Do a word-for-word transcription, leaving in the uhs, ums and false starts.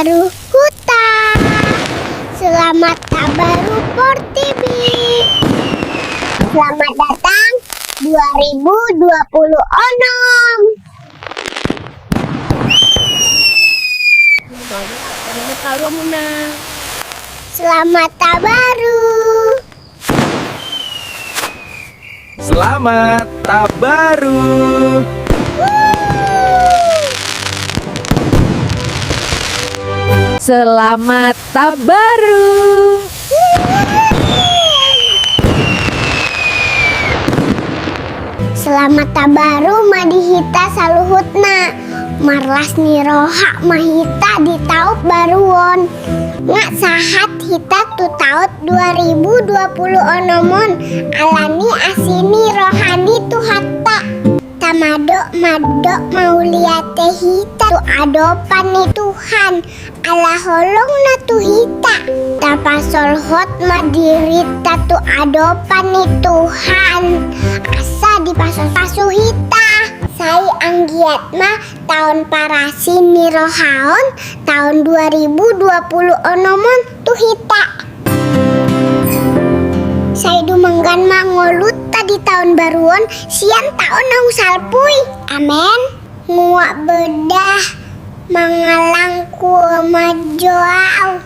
Baru huta. Selamat tabaru portibi. Selamat datang dua ribu dua puluh enam. Selamat tabaru. Selamat tabaru. Selamat tabaru. Selamat tabaru ma di hita saluhutna. Marlas ni roha ma hita di taon baru on. Nga sahat hita tu taon dua ribu dua puluh onom on, alani asi ni roha ni Tuhanta. Tamadok-madok mauliate hita tu adopan ni Tuhan, ala holongna tu hita. Tapasolhot ma dirinta tu adopan ni Tuhan, asa dipasu-pasu hita. Sai anggiat ma taon parasi ni roha on, taon dua ribu dua puluh onom on tu hita. Sai dumenggan ma ngolunta di taon baru on sian taon naung salpu i. Amen. Nguak bedah mangalangku ma jo au.